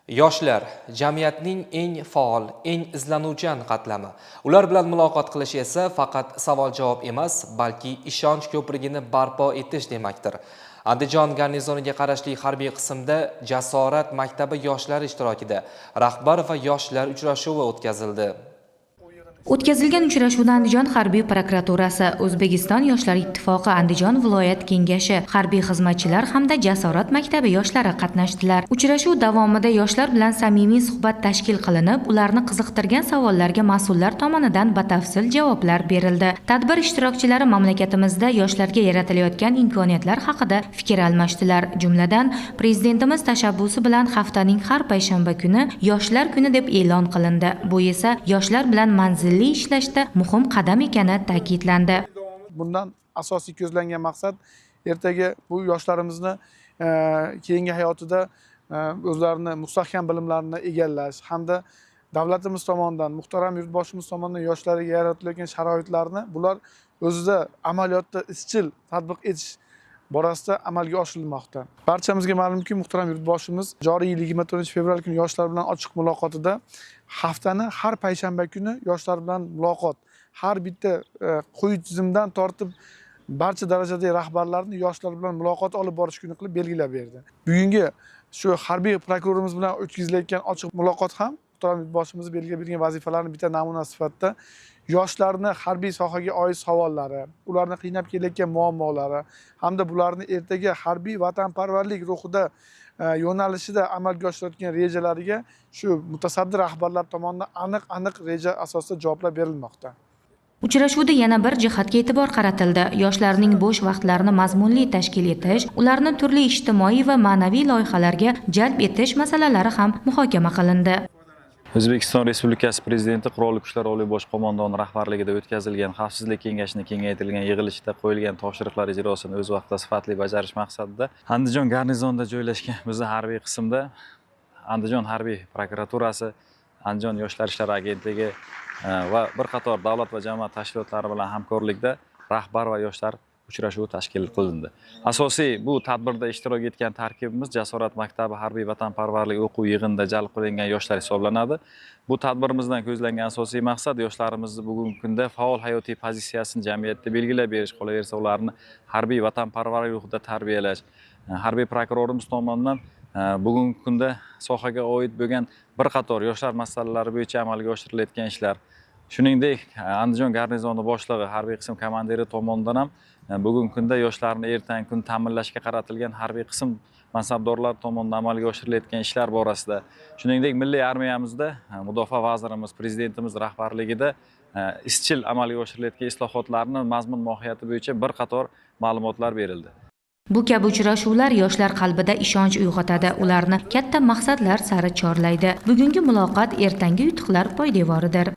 Yoshlar jamiyatning eng faol, eng izlanuvchan qatlami. Ular bilan muloqot qilish esa faqat savol-javob emas, balki ishonch ko'prigini barpo etish demakdir. Andijon garnizoniga qarashli harbiy qismda Jasorat maktabi yoshlari ishtirokida rahbar va yoshlar uchrashuvi o'tkazildi. O'tkazilgan uchrashuvda Andijon harbiy prokuraturasi, O'zbekiston Yoshlar ittifoqi Andijon viloyat kengashi, harbiy xizmatchilar hamda Jasorat maktabi yoshlari qatnashdilar. Uchrashuv davomida yoshlar bilan samimiy suhbat tashkil qilinib, ularni qiziqtirgan savollarga mas'ullar tomonidan batafsil javoblar berildi. Tadbir ishtirokchilari mamlakatimizda yoshlarga yaratilayotgan imkoniyatlar haqida fikr almashdilar. Jumladan, prezidentimiz tashabbusi bilan haftaning har payshanba kuni Yoshlar kuni deb e'lon qilindi. Bu esa yoshlar bilan manzilli ishlashda muhim qadam ekani ta'kidlandi. Bundan asosiy ko'zlangan maqsad ertaga bu yoshlarimizni keyingi hayotida o'zlarini mustahkam bilimlarini egallash hamda davlatimiz tomonidan, muhtaram yurtboshimiz tomonidan yoshlarga yaratilayotgan sharoitlarni bular o'zida amaliyotda izchil tatbiq etish borasida amalga oshirilmoqda. Barchamizga ma'lumki, muhtaram yurtboshimiz joriy yil 24 fevral kuni yoshlar bilan ochiq muloqotida haftani har payshanba kuni yoshlar bilan muloqot, har bitta quyi tizimdan tortib barcha darajadagi rahbarlarni yoshlar bilan muloqot olib borish kuni qilib belgilab berdi. Bugungi shu harbiy prokurorimiz bilan o'tkazilayotgan ochiq muloqot ham muhtaram yurtboshimiz belgilab bergan vazifalarni bitta namunasi sifatida yoshlarni harbiy sohaga oid savollari, ularni qiynab kelayotgan muammolari hamda bularni ertaga harbiy vatanparvarlik ruhida yo'nalishida amalga oshirayotgan rejalariga shu mutasaddi rahbarlar tomonidan aniq aniq reja asosida javoblar berilmoqda. Uchrashuvda yana bir jihatga e'tibor qaratildi. Yoshlarning bo'sh vaqtlarini mazmunli tashkil etish, ularni turli ijtimoiy va ma'naviy loyihalarga jalb etish masalalari ham muhokama qilindi. O'zbekiston Respublikasi Prezidenti, Qurolli Kuchlar Oliy Bosh Qo'mondoni rahbarligida o'tkazilgan Xavfsizlik kengashining kengaytirilgan yig'ilishida qo'yilgan topshiriqlar ijrosini o'z vaqtida, sifatli bajarish maqsadida Andijon garnizonida joylashgan bizni harbiy qismda Andijon harbiy prokuraturasi, Andijon yoshlar ishlari agentligi va bir qator davlat va jamoat tashkilotlari bilan hamkorlikda rahbar va yoshlar uchrashuvi tashkil qilindi. Asosiy bu tadbirda ishtirok etgan tarkibimiz Jasorat maktabi harbiy vatanparvarlik o'quv yig'inida jalb qilingan yoshlar hisoblanadi. Bu tadbirimizdan ko'zlangan asosiy maqsad yoshlarimizni bugungi kunda faol hayotiy pozitsiyasini jamiyatda belgilab berish, qolaversa, ularni harbiy vatanparvarlik ruhida tarbiyalash. Harbiy prokurorimiz tomonidan bugungi kunda sohaga oid bo'lgan bir qator yoshlar masalalari bo'yicha amalga oshirilayotgan ishlar, shuningdek, Andijon garnizoni boshlig'i, harbiy qism komandiri tomonidan ham bugungi kunda yoshlarni ertangi kun ta'minlashga qaratilgan harbiy qism mansabdorlari tomonidan amalga oshirilayotgan ishlar borasida, shuningdek, milliy armiyamizda mudofaa vazirimiz, prezidentimiz rahbarligida izchil amalga oshirilayotgan islohotlarni mazmun mohiyati bo'yicha bir qator ma'lumotlar berildi. Bu kabi uchrashuvlar yoshlar qalbida ishonch uyg'otadi, ularni katta maqsadlar sari chorlaydi. Bugungi muloqot ertangi yutuqlar poydevoridir.